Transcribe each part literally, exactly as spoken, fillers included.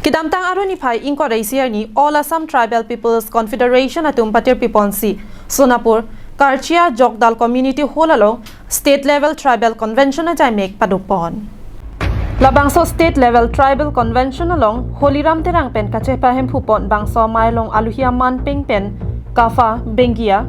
Kedamtang Arni phai ingkoi ra isi arni All Assam Tribal People's Confederation atum patirpi ponsi Sonapur Karchia Jokdal Community Hall along State Level Tribal Convention ajaimek padopon. Labangso State Level Tribal Convention along Holiram Terang pen kachepahemphu pon bangso amei along aluhi aman peng pen Kapha Bengia,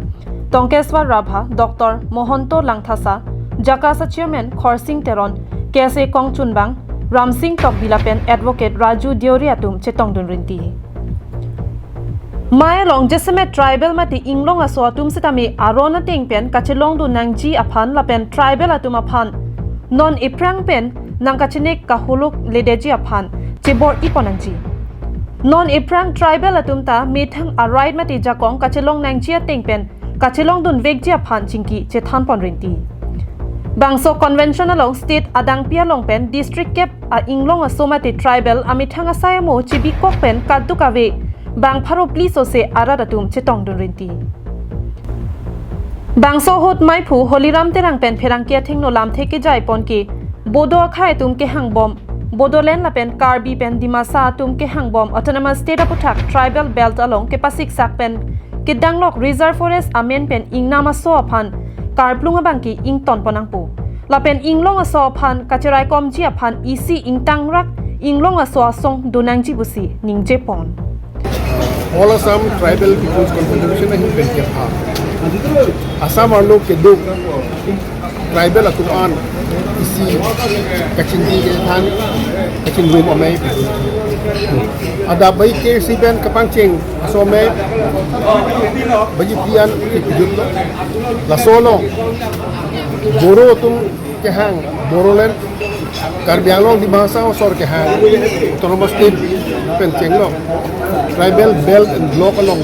Tongkeswar Rabha, Doctor Mohonto Langthasa, JACAS Chairman Khorsing Teron, K S A Kongchunbang, Ramsing Tokbi lapen Advocate Raju Deori atum chetongdun rinti. Amei along jasemet tribal mate inglong aso atum setame aron ateng pen kachelongdun nangji aphan lapen tribal atum aphan non iphrang pen nangkachenek kaholok ledeji aphan chebor-i pon nangji. Non iphrang tribal atum ta methang a-right mate jakong kachelong nangji ateng pen kachelongdun vekji aphan chingki chethan pon rinti. Bangso convention along state adangpi along pen district kep a-inglong aso mate tribal amethang asai amo chibikok pen kaduk ave bang pharo phli sose arat atum chetongdun rinti. Bangso ahut meiphu Holiram Terang pen pherangke athengno lamthe kejai pon ke Bodo akhei atum kehangbom Bodoland lapen Karbi pen Dimasa atum kehangbom Autonomous State aputhak Tribal Belt along kepasiksak pen kedanglok Reserve Forest amen pen ingnam aso aphan karplung abangke ington pon nangpo. Lapen inglong aso aphan kacheraikomji aphan isi ingtangrak inglong aso asong do nangji pusi ningje pon. All Assam Tribal People's Confederation ahin pen kepha Assam arlo keduk tribal atum an isi kachingki kethan kachingrum amei. Adap bai K S A pen kapangcheng aso amei baji pian kipidut lo. Laso along Boro atum kehang Bodoland, Karbi Anglong Dima Hasao asor kehang Autonomous State pen chenglok Tribal Belt and Block along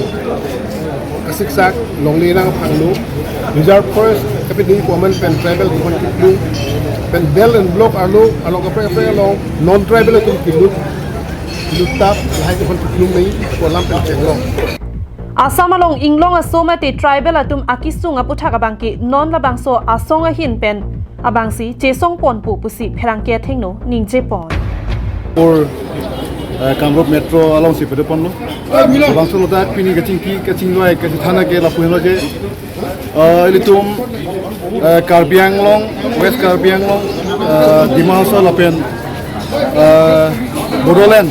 kasiksak longle nangphanglo, Reserve Forest kapidun pu amen pen tribal atum aphan kiplung pen Belt and Block arlo along kaprek kaprek along non tribal atum kilut kilut tap lahai atum aphan kiplung nangji pu alam pen chenglok. Assam along inglong aso mate tribal atum akesung aputhak abangke non labangso asong ahin pen abangsi chesong ponpo pusi pherangke athengno ningje pon. Or, eh, Kamrup Metro alongsi pede ponlo. Labangso ladak pini kachingki kachingloi kachethana ke lapu henlo je, eh, ilitum, eh, Karbi Anglong, West Karbi Anglong, eh, Dima Hasao lapen, eh, Bodoland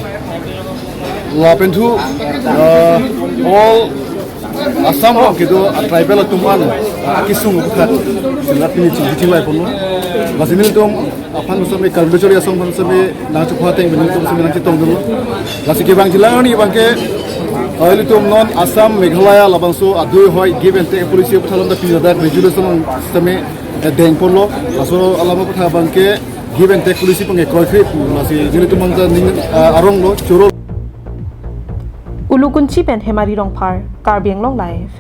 lapen thu, eh, all Assam along kedo a-tribal atum an akesung aputhak si ladak pini chingki chingloi ponlo. Lasi nelitum aphan sami Karbi Lo Chori Asong aphan sami nangchupha ateng pen nelitum sami nangchetongdunlo. Lasi kevang jilang arni abangke, eh, ilitum non Assam, Meghalaya labangso adui hoi give and take policy aputhak along ta pini ladak resolution sami, eh, deng ponlo. Laso alam aputhak abangke give and take policy abangke kroikre pu. Lasi nelitum abang ta ning, eh, arong lo choro. Ulukunchi pen Hemari Rongphar, Karbi Anglong Live.